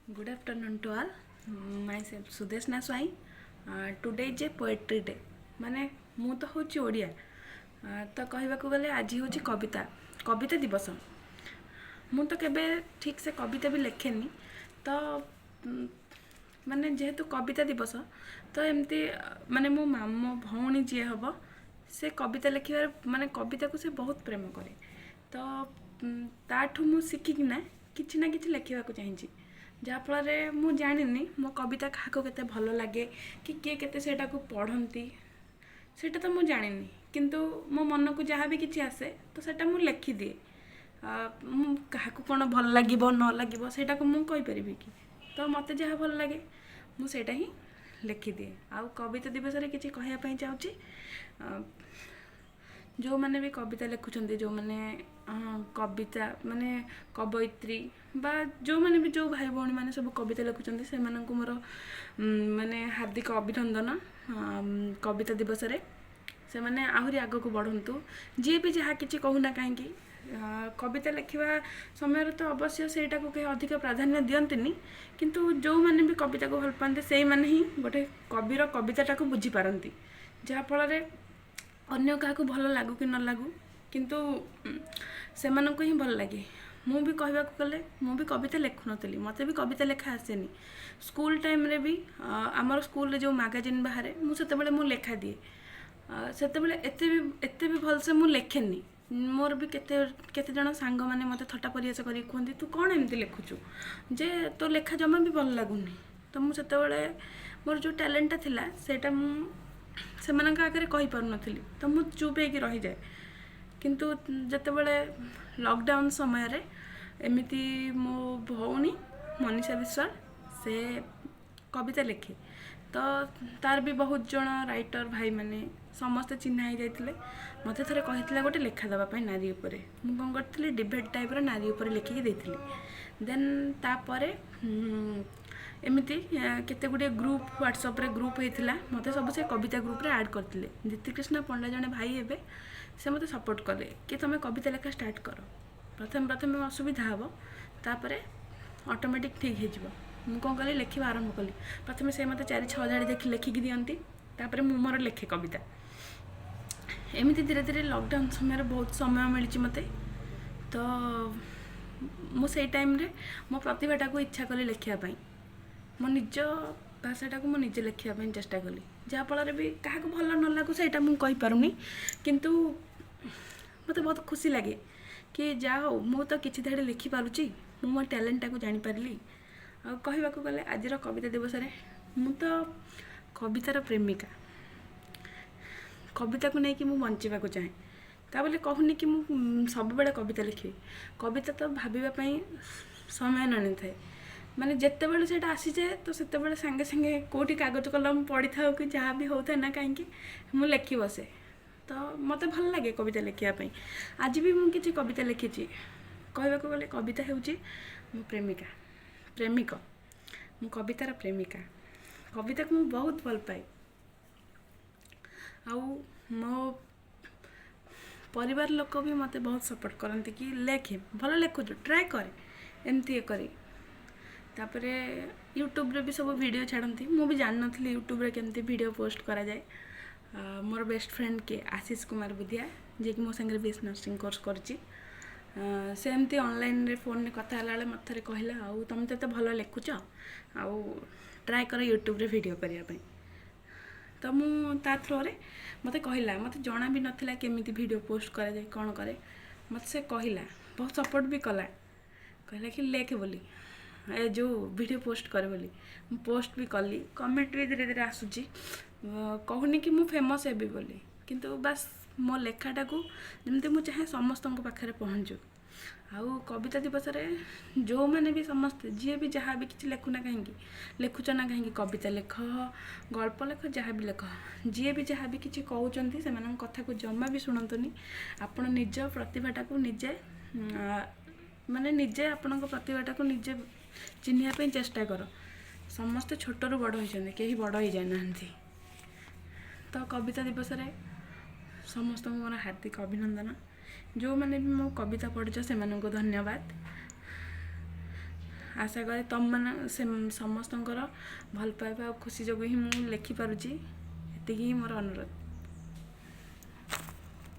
Good afternoon to all. Myself Sudeshna Swain. Today is a poetry day. ମାନେ ମୁଁ ତ ହେଉଛି ଓଡ଼ିଆ, ତ କହିବାକୁ ଗଲେ ଆଜି ହେଉଛି କବିତା ଦିବସ। ମୁଁ ତ କେବେ ଠିକ୍ ସେ କବିତା ବି ଲେଖେନି। ତ ମାନେ ଯେହେତୁ କବିତା ଦିବସ, ତ ଏମିତି ମାନେ ମୋ ମାମୁଁ ଭଉଣୀ ଯିଏ ହେବ, ସେ କବିତା ଲେଖିବାରେ, ମାନେ କବିତାକୁ ସେ ବହୁତ ପ୍ରେମ କରେ। ତ ତାଠୁ ମୁଁ ଶିଖିକିନା କିଛି ନା କିଛି ଲେଖିବାକୁ ଚାହିଁଛି, ଯାହାଫଳରେ ମୁଁ ଜାଣିନି ମୋ କବିତା କାହାକୁ କେତେ ଭଲ ଲାଗେ କି କିଏ କେତେ ସେଇଟାକୁ ପଢ଼ନ୍ତି, ସେଇଟା ତ ମୁଁ ଜାଣିନି। କିନ୍ତୁ ମୋ ମନକୁ ଯାହା ବି କିଛି ଆସେ, ତ ସେଇଟା ମୁଁ ଲେଖିଦିଏ। ମୁଁ କାହାକୁ କ'ଣ ଭଲ ଲାଗିବ ନ ଲାଗିବ, ସେଇଟାକୁ ମୁଁ କହିପାରିବି କି? ତ ମୋତେ ଯାହା ଭଲ ଲାଗେ, ମୁଁ ସେଇଟା ହିଁ ଲେଖିଦିଏ। ଆଉ କବିତା ଦିବସରେ କିଛି କହିବା ପାଇଁ ଚାହୁଁଛି। ଯେଉଁମାନେ ବି କବିତା ଲେଖୁଛନ୍ତି, ଯେଉଁମାନେ କବିତା ମାନେ କବୟିତ୍ରୀ ବା ଯେଉଁମାନେ ବି, ଯେଉଁ ଭାଇ ଭଉଣୀମାନେ ସବୁ କବିତା ଲେଖୁଛନ୍ତି, ସେମାନଙ୍କୁ ମୋର ମାନେ ହାର୍ଦ୍ଦିକ ଅଭିନନ୍ଦନ। କବିତା ଦିବସରେ ସେମାନେ ଆହୁରି ଆଗକୁ ବଢ଼ନ୍ତୁ। ଯିଏ ବି ଯାହା କିଛି କହୁନା କାହିଁକି, କବିତା ଲେଖିବା ସମୟରେ ତ ଅବଶ୍ୟ ସେଇଟାକୁ କେହି ଅଧିକ ପ୍ରାଧାନ୍ୟ ଦିଅନ୍ତିନି, କିନ୍ତୁ ଯେଉଁମାନେ ବି କବିତାକୁ ଭଲ ପାଆନ୍ତି, ସେଇମାନେ ହିଁ ଗୋଟେ କବିର କବିତାଟାକୁ ବୁଝିପାରନ୍ତି, ଯାହାଫଳରେ ଅନ୍ୟ କାହାକୁ ଭଲ ଲାଗୁ କି ନ ଲାଗୁ, କିନ୍ତୁ ସେମାନଙ୍କୁ ହିଁ ଭଲ ଲାଗେ। ମୁଁ ବି କହିବାକୁ ଗଲେ ମୁଁ ବି କବିତା ଲେଖୁନଥିଲି, ମୋତେ ବି କବିତା ଲେଖା ଆସେନି। ସ୍କୁଲ ଟାଇମ୍ରେ ବି ଆମର ସ୍କୁଲରେ ଯେଉଁ ମାଗାଜିନ୍ ବାହାରେ, ମୁଁ ସେତେବେଳେ ମୁଁ ଲେଖା ଦିଏ। ସେତେବେଳେ ଏତେ ବି ଭଲସେ ମୁଁ ଲେଖେନି। ମୋର ବି କେତେ କେତେ ଜଣ ସାଙ୍ଗମାନେ ମୋତେ ଥଟ୍ଟା ପରିହାସ କରିକି କୁହନ୍ତି, "ତୁ କ'ଣ ଏମିତି ଲେଖୁଛୁ ଯେ ତୋ ଲେଖା ଜମା ବି ଭଲ ଲାଗୁନି?" ତ ମୁଁ ସେତେବେଳେ ମୋର ଯେଉଁ ଟ୍ୟାଲେଣ୍ଟଟା ଥିଲା, ସେଇଟା ମୁଁ ସେମାନଙ୍କ ଆଗରେ କହିପାରୁନଥିଲି, ତ ମୁଁ ଚୁପ୍ ହେଇକି ରହିଯାଏ। କିନ୍ତୁ ଯେତେବେଳେ ଲକଡାଉନ୍ ସମୟରେ ଏମିତି ମୋ ଭଉଣୀ ମନୀଷା ବିଶ୍ୱାଳ, ସେ କବିତା ଲେଖେ, ତ ତାର ବି ବହୁତ ଜଣ ରାଇଟର୍ ଭାଇମାନେ ସମସ୍ତେ ଚିହ୍ନା ହେଇଯାଇଥିଲେ। ମୋତେ ଥରେ କହିଥିଲା ଗୋଟେ ଲେଖା ଦେବା ପାଇଁ ନାରୀ ଉପରେ। ମୁଁ କ'ଣ କରିଥିଲି, ଡିବେଟ୍ ଟାଇପ୍ର ନାରୀ ଉପରେ ଲେଖିକି ଦେଇଥିଲି। ଦେନ୍ ତାପରେ ଏମିତି କେତେ ଗୁଡ଼ିଏ ଗ୍ରୁପ୍, ହ୍ୱାଟ୍ସଆପ୍ରେ ଗ୍ରୁପ୍ ହେଇଥିଲା, ମୋତେ ସବୁ ସେ କବିତା ଗ୍ରୁପ୍ରେ ଆଡ଼୍ କରିଥିଲେ। ଦ୍ୱିତୀକୃଷ୍ଣ ପଣ୍ଡା ଜଣେ ଭାଇ ହେବେ, ସେ ମୋତେ ସପୋର୍ଟ କଲେ କି ତୁମେ କବିତା ଲେଖା ଷ୍ଟାର୍ଟ କର, ପ୍ରଥମେ ପ୍ରଥମେ ଅସୁବିଧା ହେବ, ତାପରେ ଅଟୋମେଟିକ୍ ଠିକ୍ ହେଇଯିବ। ମୁଁ କ'ଣ କଲି, ଲେଖିବା ଆରମ୍ଭ କଲି। ପ୍ରଥମେ ସେ ମୋତେ ଚାରି ଛଅ ଧାଡ଼ି ଦେଖି ଲେଖିକି ଦିଅନ୍ତି, ତାପରେ ମୁଁ ମୋର ଲେଖେ କବିତା। ଏମିତି ଧୀରେ ଧୀରେ ଲକଡାଉନ୍ ସମୟରେ ବହୁତ ସମୟ ମିଳିଛି ମୋତେ, ତ ମୁଁ ସେଇ ଟାଇମ୍ରେ ମୋ ପ୍ରତିଭାଟାକୁ ଇଚ୍ଛା କଲି ଲେଖିବା ପାଇଁ। ମୋ ନିଜ ଭାଷାଟାକୁ ମୁଁ ନିଜେ ଲେଖିବା ପାଇଁ ଚେଷ୍ଟା କଲି, ଯାହାଫଳରେ ବି କାହାକୁ ଭଲ ନ ଲାଗୁ, ସେଇଟା ମୁଁ କହିପାରୁନି, କିନ୍ତୁ ମୋତେ ବହୁତ ଖୁସି ଲାଗେ କି ଯାହା ହଉ, ମୁଁ ତ କିଛି ଧାଡ଼ି ଲେଖିପାରୁଛି, ମୁଁ ମୋ ଟ୍ୟାଲେଣ୍ଟଟାକୁ ଜାଣିପାରିଲି। ଆଉ କହିବାକୁ ଗଲେ ଆଜିର କବିତା ଦିବସରେ ମୁଁ ତ କବିତାର ପ୍ରେମିକା। କବିତାକୁ ନେଇକି ମୁଁ ବଞ୍ଚିବାକୁ ଚାହେଁ। ତା ବୋଲି କହୁନି କି ମୁଁ ସବୁବେଳେ କବିତା ଲେଖିବି। କବିତା ତ ଭାବିବା ପାଇଁ ସମୟ ନ ନେଇଥାଏ। ମାନେ ଯେତେବେଳେ ସେଇଟା ଆସିଯାଏ, ତ ସେତେବେଳେ ସାଙ୍ଗେ ସାଙ୍ଗେ କେଉଁଠି କାଗଜ କଲମ ପଡ଼ିଥାଉ କି ଯାହା ବି ହେଉଥାଏ ନା କାହିଁକି, ମୁଁ ଲେଖି ବସେ। ତ ମୋତେ ଭଲ ଲାଗେ କବିତା ଲେଖିବା ପାଇଁ। ଆଜି ବି ମୁଁ କିଛି କବିତା ଲେଖିଛି। କହିବାକୁ ଗଲେ କବିତା ହେଉଛି ମୋ ପ୍ରେମିକା, ପ୍ରେମିକ। ମୁଁ କବିତାର ପ୍ରେମିକା। କବିତାକୁ ମୁଁ ବହୁତ ଭଲ ପାଏ। ଆଉ ମୋ ପରିବାର ଲୋକ ବି ମୋତେ ବହୁତ ସପୋର୍ଟ କରନ୍ତି କି ଲେଖେ, ଭଲ ଲେଖୁଛୁ, ଟ୍ରାଏ କରେ, ଏମିତି ଇଏ କରେ। ତାପରେ ୟୁଟ୍ୟୁବରେ ବି ସବୁ ଭିଡ଼ିଓ ଛାଡ଼ନ୍ତି। ମୁଁ ବି ଜାଣିନଥିଲି ୟୁଟ୍ୟୁବରେ କେମିତି ଭିଡ଼ିଓ ପୋଷ୍ଟ କରାଯାଏ। ମୋର ବେଷ୍ଟ ଫ୍ରେଣ୍ଡ କିଏ, ଆଶିଷ କୁମାର ବୁଧିଆ, ଯିଏକି ମୋ ସାଙ୍ଗରେ ବି ଏସ୍ ନର୍ସିଂ କୋର୍ସ କରୁଛି, ସେ ଏମିତି ଅନଲାଇନରେ ଫୋନରେ କଥା ହେଲାବେଳେ ମୋତେ ଥରେ କହିଲା, "ଆଉ ତୁମେ ତ ଏତେ ଭଲ ଲେଖୁଛ, ଆଉ ଟ୍ରାଏ କର ୟୁଟ୍ୟୁବରେ ଭିଡ଼ିଓ କରିବା ପାଇଁ।" ତ ମୁଁ ତା ଥ୍ରୋରେ ମୋତେ କହିଲା, ମୋତେ ଜଣା ବି ନଥିଲା କେମିତି ଭିଡ଼ିଓ ପୋଷ୍ଟ କରାଯାଏ, କ'ଣ କରେ। ମୋତେ ସେ କହିଲା, ବହୁତ ସପୋର୍ଟ ବି କଲା, କହିଲା କି ଲେଖେ ବୋଲି, ଏ ଯେଉଁ ଭିଡ଼ିଓ ପୋଷ୍ଟ କରେ ବୋଲି। ମୁଁ ପୋଷ୍ଟ ବି କଲି, କମେଣ୍ଟ ବି ଧୀରେ ଧୀରେ ଆସୁଛି। କହୁନି କି ମୁଁ ଫେମସ୍ ହେବି ବୋଲି, କିନ୍ତୁ ବାସ୍ ମୋ ଲେଖାଟାକୁ ଯେମିତି ମୁଁ ଚାହେଁ ସମସ୍ତଙ୍କ ପାଖରେ ପହଞ୍ଚୁ। ଆଉ କବିତା ଦିବସରେ ଯେଉଁମାନେ ବି ସମସ୍ତେ ଯିଏ ବି ଯାହା ବି କିଛି ଲେଖୁନା କାହିଁକି, ଲେଖୁଛ ନା କାହିଁକି, କବିତା ଲେଖ, ଗଳ୍ପ ଲେଖ, ଯାହା ବି ଲେଖ, ଯିଏ ବି ଯାହା ବି କିଛି କହୁଛନ୍ତି, ସେମାନଙ୍କ କଥାକୁ ଜମା ବି ଶୁଣନ୍ତୁନି। ଆପଣ ନିଜ ପ୍ରତିଭାଟାକୁ ନିଜେ, ମାନେ ନିଜେ ଆପଣଙ୍କ ପ୍ରତିଭାଟାକୁ ନିଜେ ଚିହ୍ନିବା ପାଇଁ ଚେଷ୍ଟା କର। ସମସ୍ତେ ଛୋଟରୁ ବଡ଼ ହୋଇଛନ୍ତି, କେହି ବଡ଼ ହେଇଯାଇନାହାନ୍ତି। ତ କବିତା ଦିବସରେ ସମସ୍ତଙ୍କୁ ମୋର ହାର୍ଦ୍ଦିକ ଅଭିନନ୍ଦନ। ଯେଉଁମାନେ ବି ମୋ କବିତା ପଢ଼ୁଛ, ସେମାନଙ୍କୁ ଧନ୍ୟବାଦ। ଆଶା କରେ ତୁମମାନେ ସମସ୍ତଙ୍କର ଭଲ ପାଇବା ଆଉ ଖୁସି ଯୋଗୁଁ ହିଁ ମୁଁ ଲେଖିପାରୁଛି। ଏତିକି ହିଁ ମୋର ଅନୁରୋଧ।